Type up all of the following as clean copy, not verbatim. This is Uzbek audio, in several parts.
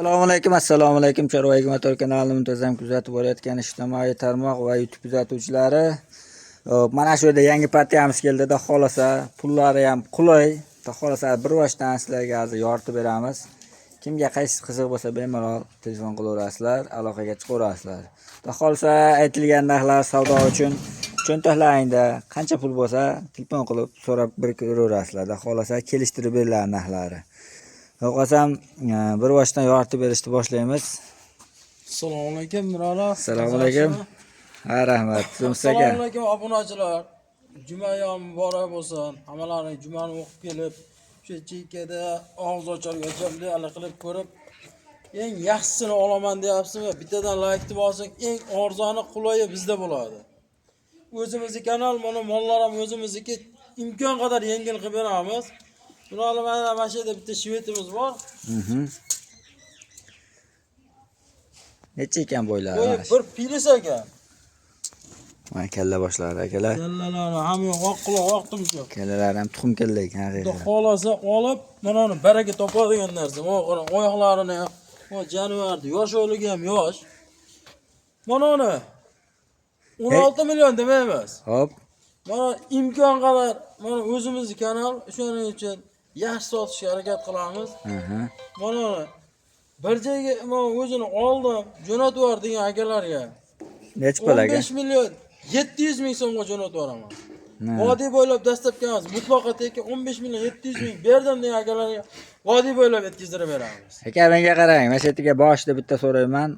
Assalomu alaykum, assalomu alaykum. Chorva 24 kanalini muntazam kuzatib borayotgan ijtimoiy tarmoq va YouTube kuzatuvchilari. Hop, mana shu yerda yangi partiyamiz keldi. Xudo xolasa, pullari ham qulay. Xudo xolasa, bir boshdan sizlarga hozir yoritib beramiz. Kimga qaysi qiziq bo'lsa, bemalol telefon qilaverasizlar, aloqaga chiqaverasizlar. Xudo xolasa, aytilgan narxlar savdo uchun cho'ntaklaringda qancha pul bo'lsa, telefon qilib so'rab bir ko'raverasizlar. Xudo xolasa, kelishtirib beriladi narxlari. Yo'qosam bir boshdan yoritib berishni boshlaymiz. Assalomu alaykum, Mirali. Assalomu alaykum. Ha, rahmat. Tuzumsiz aka. Assalomu alaykum, obunachilar. Juma ham muborak bo'lsin. Hammalaring jumani o'qib kelib, o'sha chekkada og'iz ochargacha bunday ala qilib ko'rib, eng yaxshisini olaman deyapsizmi? Bittadan laykni bosing, eng arzoni, qulayi bizda bo'ladi. O'zimizni kanal, mana mollar ham o'zimizniki, imkon qadar yengil qilib beramiz. Mirali, mana shu yerda bitta shvetimiz bor. Necha ekan bo'ylari? Bo'yi Mana shu. bir pilis ekan. Mana kalla boshlari akalar. Kallalari ham yo'q, oq quloq, oq tumshuq. Kallalari ham tuxum kalla ekan Xudo haqiqat. xohlasa olib, mana uni baraka topadigan narsa. O qarang, oyoqlarini, o jonivorni yosh o'ligi ham yosh. Mana uni 16 million demaymiz. Hop. Mana imkon qadar mana o'zimizni kanal, shuning uchun yaxshi sotishga harakat qilamiz. Mana uni bir joyga mana o'zini oldim, jo'natib yubor degan akalarga Necha pul aka? 15 million 700 ming so'mga jo'natib yuboraman. Ha. Vodiy bo'ylab dastlabki emas, mutlaqo tekin 15 million 700 ming berdim degan akalarga vodiy bo'ylab yetkazdirib beramiz. Aka, menga qarang, mana shu yerga boshida bitta so'rayman.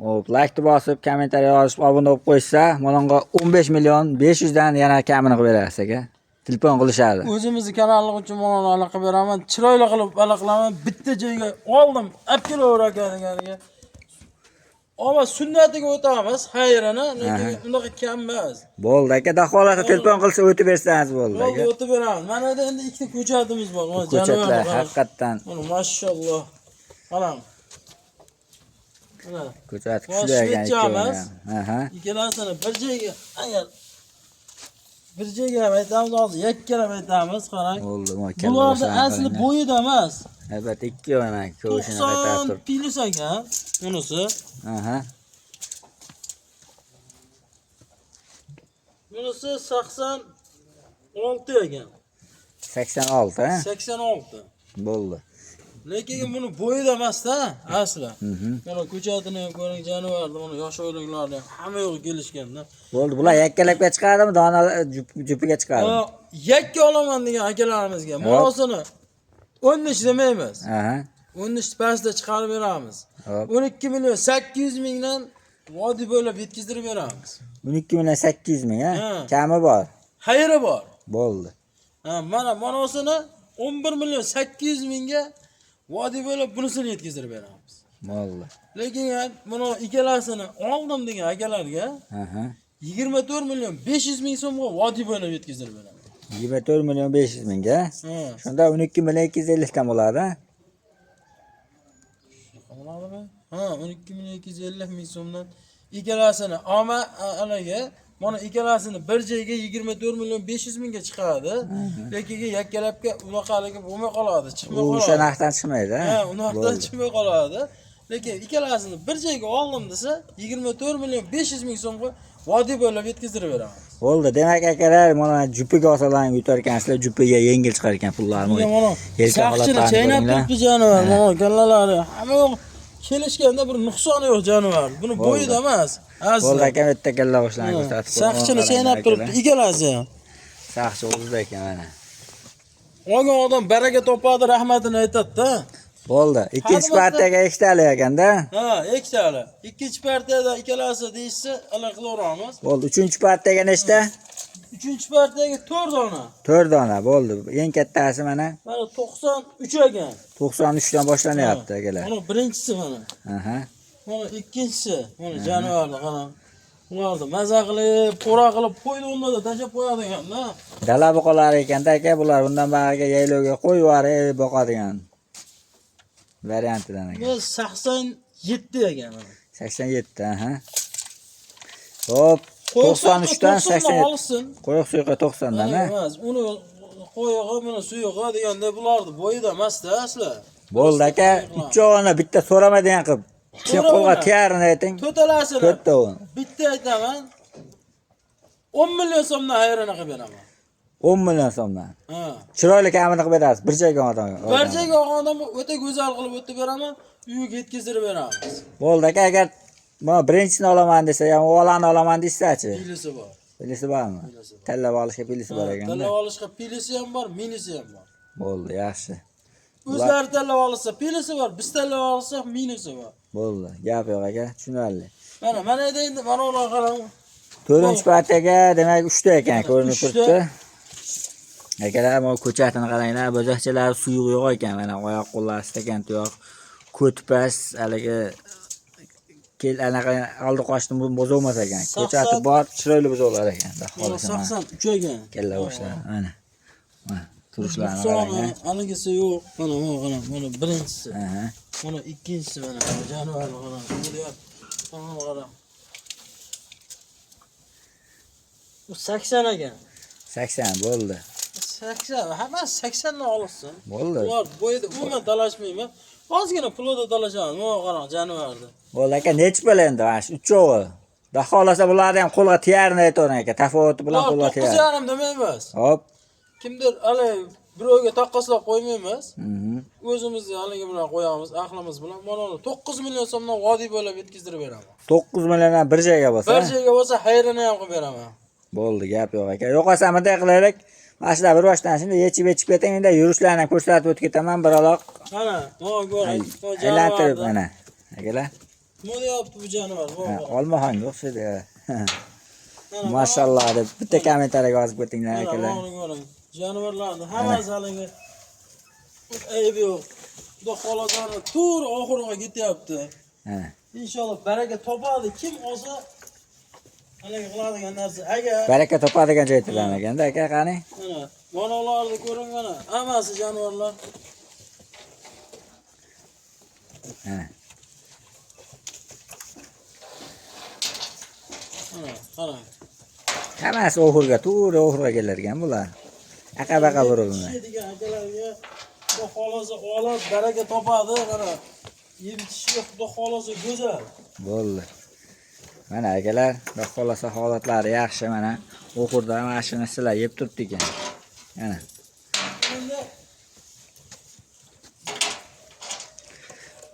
Hop, laykni bosib, kommentariy yozib, obuna bo'lib qo'ysa, mana 15 million 500 dan yana kamini qilib berasiz aka. Telefon qilishadi. O'zimizni kanallik uchun mana anaqa qilib beraman, chiroyli qilib anaqa qilaman, bitta joyga oldim, olib kelaver aka deganiga. Ammo sunnatiga o'tamiz, xayrini, lekin unaqa kam emas. Bo'ldi aka, xudo xolasa telefon qilsa o'tib bersangiz bo'ldi Bo'ldi, aka. o'tib beramiz. Mana yerda endi ikkita ko'chatimiz bor. Mana Ko'chatlar jonivorni qarang. haqiqatdan Mana mashalloh. Qarang. Mana ko'chat Mana kuchli ekan shvetsiyamiz. ikkovini ham. Aha. Ikkalasini bir joyga agar bir joyga ham aytamiz, hozir yakkalab aytamiz, qarang. Bo'ldi, mana kalla Bularni boshlarni asli qarang. bo'yida emas. Albatta ikki mana ko'shini qaytarib 90 turib. plyus ekan bunisi. Aha. Bunisi 86 ekan. 86, ha? 86. Bo'ldi. Lekin buni bo'yida emas-da, asli. Mana ko'chatini ham ko'ring, jonivorni, mana yosh oyliklarni hamma yo'q kelishganda. Bo'ldi, bular yakkalabga chiqadimi, dona jupiga chiqadimi? Ha, yakka olaman degan akalarimizga monosini 10 nechta demaymiz. Aha. 10 nechta pastda chiqarib beramiz. Hop. 12 million 800 mingdan vodiy bo'ylab yetkazdirib beramiz. 12 million 800 ming, ha? Ha. Kami bor. Xayri bor. Bo'ldi. Ha, mana monosini 11 million 800 mingga vodiy bo'ylab bunisini yetkazdirib beramiz. Bo'ldi. Lekin buni ikkalasini oldim degan akalarga Aha. 24 million 500 ming so'mga vodiy bo'ylab yetkazdirib beramiz. 24 million 500 mingga. Ha. Shunda 12 million 250 dan bo'ladi, ha? Bo'ladimi? Ha, 12 million 250 ming so'mdan ikkalasini ama anaga mana ikkalasini bir joyga 24 million 500 mingga chiqadi. Lekin yakkalabga unaqaligi bo'lmay qoladi, chiqmay U o'sha qoladi. narxdan chiqmaydi, ha? Ha, unaqdan Bo'ldi. chiqmay qoladi. Lekin ikkalasini bir joyga oldim desa 24 million 500 ming so'mga vodiy bo'ylab yetkazdirib beramiz. Bo'ldi. Demak, akalar, mana jupiga olsalaring yutar ekansizlar, jupiga yengil chiqar ekan pullarni. Mana Yelka saqchini holatlarini chaynab ko'ringlar. turibdi jonivor. Mana kallalari hamma yoq kelishganda bir nuqsoni yo'q jonivor. Buni Bo'ldi. bo'yida emas. Asli. Bo'ldi akam, bitta kalla boshlarni ko'rsatib qo'ydim. Saqchini chaynab turibdi ikkalasi ham. Saqchi o'zida ekan mana. Olgan odam baraka topadi, rahmatini aytadi-da. Bo'ldi. Ikkinchi Hademasa- partiyaga ikkitali ekanda. Ha, ikkitali. Ikkinchi partiyada ikkalasi deyishsa, ala qilaveramiz. Bo'ldi. Uchinchi partiyaga nechta? Uchinchi partiyaga 4 dona. 4 dona bo'ldi. Eng kattasi mana Mana 93 ekan. 93 dan boshlanyapti akalar. Mana birinchisi mana. Aha. Mana ikkinchisi. Mana jonivorni qarang. Ularni maza qilib, qo'ra qilib qo'ydi, unda da tashlab qo'yadigan-da. Dala buqalari ekanda aka, bular bundan bog'iga yaylovga qo'yib yuborib boqadigan variantidan aka. Bu 87 ekan mana. 87, aha. Hop, 93 dan 87. Olsin. Qo'yiq suyuqqa 90 dan, ha? Emas, uni qo'yig'i, buni suyug'i deganda bularni bo'yida emas-da asli. Bo'ldi aka, uchovini bitta so'ramadigan qilib. Sen qo'lga teyarini ayting. To'talasini. To'rtta. Bitta aytaman. 10 million so'mdan xayrini qilib beraman. 10 million so'mdan. Ha. Chiroyli kamini qilib berasiz. Bir joyga odam. Bir joyga olgan odamga o'ta go'zal qilib o'tib beraman, uyiga yetkazib beramiz. Bo'ldi aka, agar mana birinchisini olaman desa, yo olani olaman desa-chi. Pilisi bor. Pilisi bormi? Pilisi bor. Tanlab olishga pilisi bor ekanda. Tanlab olishga pilisi ham bor, minisi ham bor. Bo'ldi, yaxshi. O'zlari tanlab olsa pilisi bor, biz tanlab olsak minusi bor. Bo'ldi. Gap yo'q aka, tushunarli. Mana mana endi mana ular qarang. 4-chi partiyaga demak 3 ta ekan ko'rinib Uchta. turibdi. Akalar, mana ko'chatini qaranglar, bo'zaqchalari suyuq yo'q ekan, mana oyoq qo'llari stakan tuyoq, ko'tpas haligi kel anaqa oldi qochdi buzilmas ekan. Ko'chati bor, chiroyli buzovlar ekan. Xudo Mana xohlasa, mana 83 ekan. Kalla boshlar, mana. Mana turishlarini Nuqsoni, qarang. Haligisi yo'q. Mana mana qarang, mana birinchisi. Aha. Mana ikkinchisi mana jonivorni qarang. Bo'lyapti. Mana qarang. Bu 80 ekan. 80 bo'ldi. 80, hammasi 80 dan olishsin. Bo'ldi. Ular bo'yida umuman talashmayman. Ozgina pulida talashamiz. Mana qarang jonivorni. Bo'ldi aka, nechi pul endi mana shu uchovi? Xudo xohlasa bularni ham qo'lga teyarini aytavering aka, tafovuti bilan qo'lga teyar. 9,5 demaymiz. Hop. Kimdir hali birovga taqqoslab qo'ymaymiz. Mhm. O'zimizni haligi bilan qo'yamiz, aqlimiz bilan. Mana uni 9 million so'mdan vodiy bo'ylab yetkazdirib beraman. 9 milliondan bir joyga bo'lsa. Bir joyga bo'lsa xayrini ham qilib beraman. Bo'ldi, gap yo'q aka. Yo'qolsa bunday qilaylik. Mana shular bir boshdan shunday yechib yechib keting, endi yurishlarni ham ko'rsatib o'tib ketaman biraloq. Mana, mana ko'ring. Aylantirib mana. Akalar, Nima deyapti bu jonivor? ha, olmaxonga o'xshaydi. Mashalloh deb bitta kommentariyaga yozib ketinglar akalar. Mana ko'ring. Jonivorlarni hammasi haligi aybi yo'q. Xudo xohlasa to'g'ri oxiriga ketyapti. Ha. Inshaalloh baraka topadi. Kim olsa haligi qiladigan narsa. Agar Baraka topadigan joy tilan ekanda aka, qani? mana mana ularni ko'ring mana. Hammasi jonivorlar. Ha. Mana, qarang. Hammasi oxurga, to'g'ri oxurga kelar ekan bular. Aqa-baqa burilmay. Degan akalarga Xudo xohlasa olib baraka topadi. Mana yeb ichishiga Xudo xohlasa go'zal. Bo'ldi. Mana akalar, xudo xohlasa holatlari yaxshi mana. Oxurda mana shu narsalar yeb turibdi ekan. Mana. Endi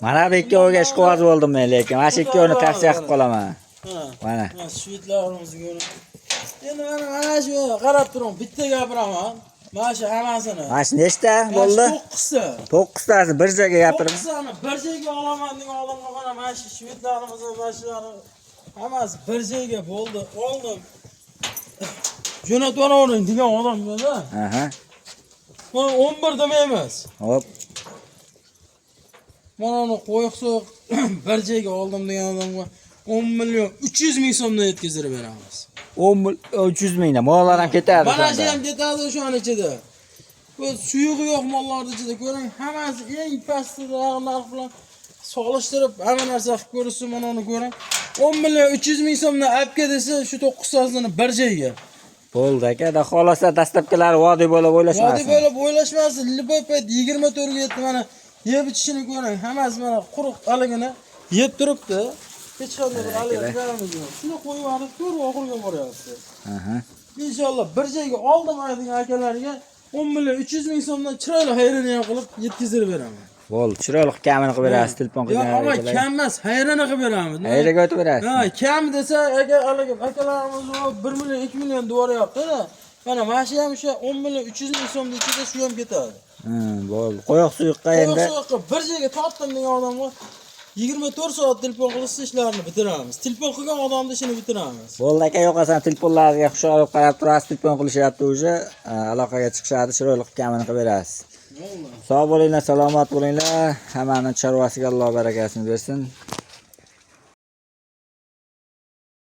Mana bu ikkoviga ishqiboz bo'ldim men lekin. Mana shu ikkovini tavsiya qilib qolaman. mana Mana. mana shvitlarimizni ko'ring. Endi mana mana shu qarab turing, bitta gapiraman. Mana shu hammasini. Mana shu nechta bo'ldi? 9 ta. 9 tasi bir joyga gapirib. 9 tani bir joyga olaman degan odamga mana mana shu shvitlarimizni, mana shularni hammasi bir joyga bo'ldi. Oldim. Jo'natib yuboravering degan odamga-da. Aha. Mana 11 demaymiz. Hop. Mana uni qo'yiq so'yiq bir joyga oldim degan odamga 10 million 300 ming so'mdan yetkazib beramiz. 10 million 300 mingdan mollar ham ketadi. Mana shu o'shanda. ham ketadi o'shani ichida. Bu suyug'i yo'q mollarning ichida ko'ring, hammasi eng pastida narx bilan solishtirib hamma narsa qilib ko'rishsin, mana uni ko'ring. 10 million 300 ming so'mdan olib kel desa, shu 9 tasini bir joyga. Bo'ldi aka, da xohlasa dastlabkilari vodiy bo'lib Vodiy o'ylashmasin. bo'lib o'ylashmasin, любой payt 24 ga yetdi mana yeb ichishini ko'ring, hammasi mana quruq haligini yeb turibdi. Hech qanday bir haligi qilganimiz yo'q. Shuni qo'yib yuborib, to'g'ri oxiriga boryapti. Aha. Inshaalloh bir joyga oldim degan akalarga 10 million 300 ming so'mdan chiroyli xayrini ham qilib yetkazib beraman. Bo'ldi, chiroyli kamini qilib berasiz, telefon Yo'q, qilgan ammo akalarga. kam emas, xayrini qilib beramiz. Xayriga o'tib berasiz. Ha, kam desa aka haligi akalarimiz u 1 million 2 million deyoryapti-da. Mana mana shu ham o'sha 10 million 300 ming so'mni ichida shu ham ketadi. Bo'ldi. Qo'yoq suyuqqa endi Qo'yoq bir joyga tortdim degan odamga 24 soat telefon qilsa ishlarini bitiramiz. Telefon qilgan odamni ishini bitiramiz. Bo'ldi aka, yo'qolsam telefonlariga xushyor qarab turasiz, telefon qilishyapti уже, aloqaga chiqishadi, chiroyli qilib kamini qilib berasiz. Sog' bo'linglar, salomat bo'linglar. Hammani chorvasiga Alloh barakasini bersin.